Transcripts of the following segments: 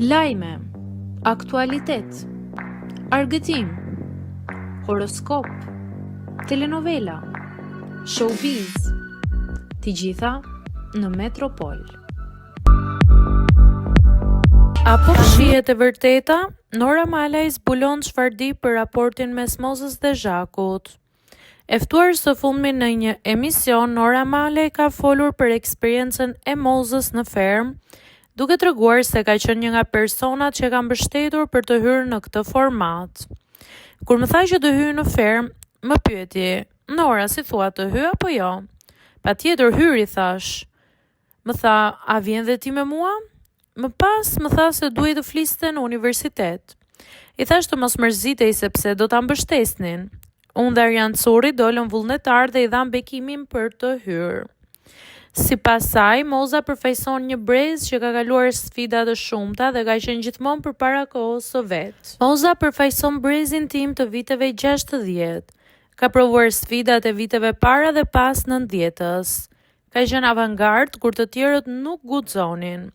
Lajme, aktualitet, argëtim, horoskop, telenovela, showbiz, të gjitha në Metropol. A po fshihet e vërteta? Nora Malaj zbulon çfarë di për raportin mes Mozës dhe Zhakut. E ftuar së fundmi në një emision, Nora Malaj ka folur për eksperiencën e Mozës në fermë, duke treguar se ka qenë një nga personat që e ka mbështetur për të hyrë në këtë format. Kur më tha që do hyj në fermë, më pyeti, Nora, si thua të hyj apo jo? Patjetër hyr, i thashë. Më tha, a vjen dhe ti me mua? Më pas më tha se duhej të fliste në universitet. I thashë të mos mërzitej sepse do ta mbështesnin. Unë dhe Arjan Curri dolëm vullnetarë dhe i dhamë bekimin për të hyrë. Sipas saj, Moza përfaqëson një brez që ka kaluar sfida të shumta dhe ka qenë gjithmonë përpara kohës së vet. Moza përfaqëson brezin tim të viteve 60. Ka provuar sfidat e viteve para dhe pas nëntëdhjetës. Ka qenë avangardë kur të tjerët nuk guxonin.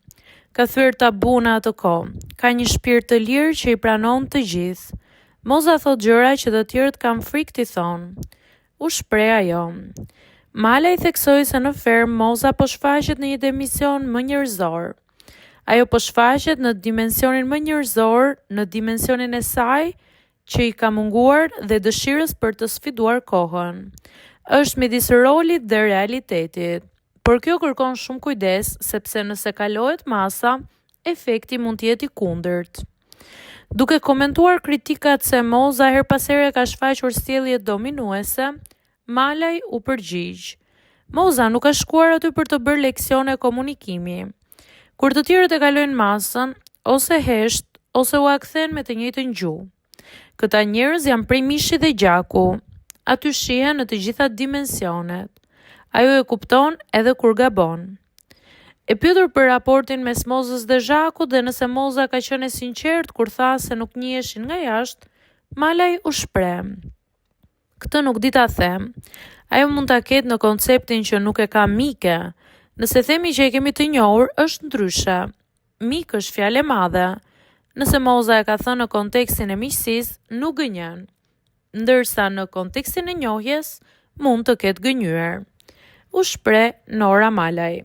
Ka thyer tabu në atë kohë. Ka një shpirt të lirë që i pranon të gjithë. Moza thotë gjëra që të tjerët kanë frikë t'i thonë. U shpreh ajo. Malaj theksoi se në fermë Moza po shfaqet në një dimension më njerëzor. Ajo po shfaqet në dimensionin më njerëzor, në dimensionin e saj që i ka munguar dhe dëshirës për të sfiduar kohën. Është midis rolit dhe realitetit. Por kjo kërkon shumë kujdes, sepse nëse kalohet masa, efekti mund të jetë i kundërt. Duke komentuar kritikat se Moza herë pas here ka shfaqur sjellje dominuese, Malaj u përgjigj, Moza nuk ka shkuar aty për të bërë leksione komunikimi. Kur të tjerët e kalojnë masën, ose hesht, ose ua kthen me të njëjtën gjuhë. Këta njerëz janë prej mishi dhe gjaku. Aty shihen në të gjitha dimensionet. Ajo e kupton edhe kur gabon. E pyetur për raportin mes Mozës dhe Zhakut dhe nëse Moza ka qenë e sinqertë kur tha se nuk njiheshin nga jashtë, Malaj u shpreh. Këtë nuk di ta them. Ajo mund ta ketë në konceptin që nuk e ka mike. Nëse themi që e kemi të njohur, është ndryshe. Mik është fjalë e madhe. Nëse Moza e ka thënë në kontekstin e miqësisë, nuk gënjen. Ndërsa në kontekstin e njohjes, mund të ketë gënjyer. U shpreh Nora Malaj.